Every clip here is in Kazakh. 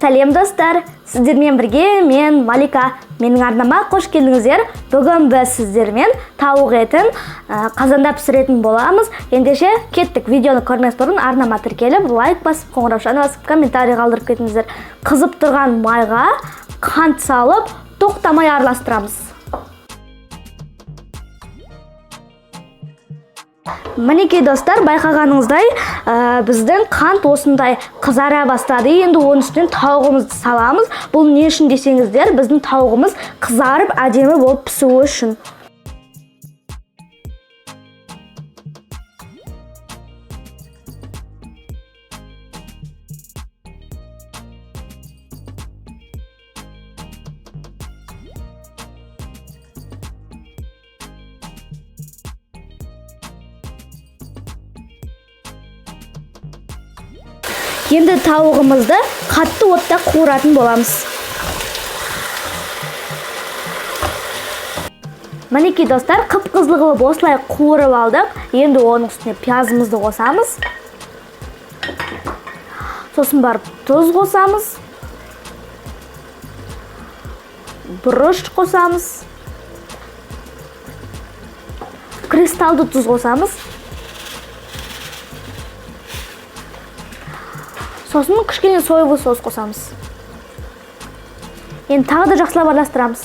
Сәлем достар, сіздермен бірге мен Малика. Менің арнама қош келдіңіздер. Бүгін біз сіздермен тауық етін қазанда пісіретін боламыз. Ендеше кеттік. Видеоны көрмес бұрын арнама тіркеліп, лайк басып, қоңыраушаны басып, комментарий қалдырып кетіңіздер. Қызып тұрған майға қант салып, тоқтамай араластырамыз. Мінекей достар, байқағаныңыздай, біздің қант осындай қызара бастады. Енді оның үстінен тауығымызды саламыз. Бұл не үшін десеңіздер, біздің тауығымыз қызарып әдемі болып пісуі үшін. Енді тауығымызды қатты отта қуыратын боламыз. Мінекей достар, қып-қызыл қылып осылай қуырып алдық. Енді оның үстіне пиязымызды қосамыз. Сосын барып тұз қосамыз. Бұрыш қосамыз. Кристалды тұз қосамыз. Сосын кішкене соевый соус қосамыз. Енді тағы да жақсылап араластырамыз.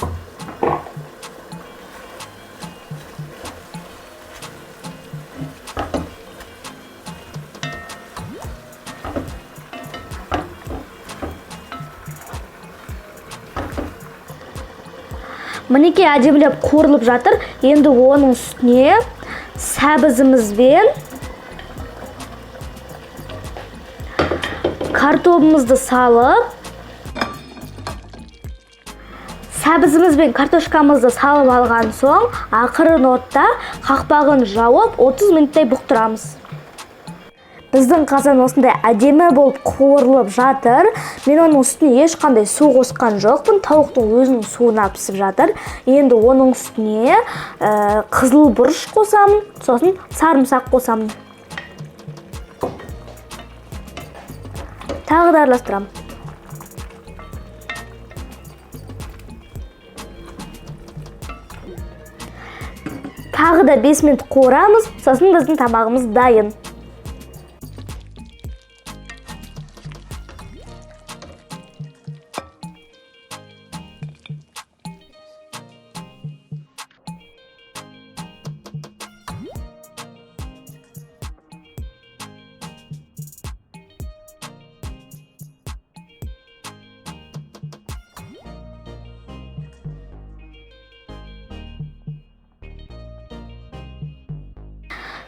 Мінекей әдемілеп қуырылып жатыр. Енді оның үстіне сәбізімізбен картобымызды салып, сәбізіміз бен картошкамызды салып алған соң, ақырын отта қақпағын жауып 30 минуттай бұқтырамыз. Біздің қазан осындай әдемі болып қуырылып жатыр. Мен оның үстіне ешқандай су қосқан жоқпын. Тауықтың өзінің суына пісіп жатыр. Енді оның үстіне қызыл бұрыш қосамын, сосын сарымсақ қосамын. Тағы да араластырамын. Тағы да 5 минут қуырамыз, сосын біздің тамағымыз дайын.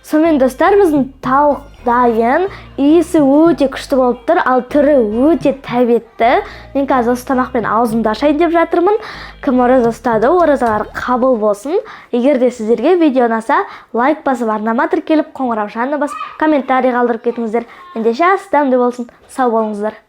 Сонымен достар, біздің тауық дайын, иісі өте күшті болып тұр, ал түрі өте тәбетті. Мен қазір осы тамақпен аузымды ашайын деп жатырмын. Кім ораза ұстады, оразалар қабыл болсын. Егер де сіздерге видео ұнаса, лайк басып, арнама тіркеліп, қоңыраушаны басып, комментарий қалдырып кетіңіздер. Ендеше ас дәмді болсын, сау болыңыздар.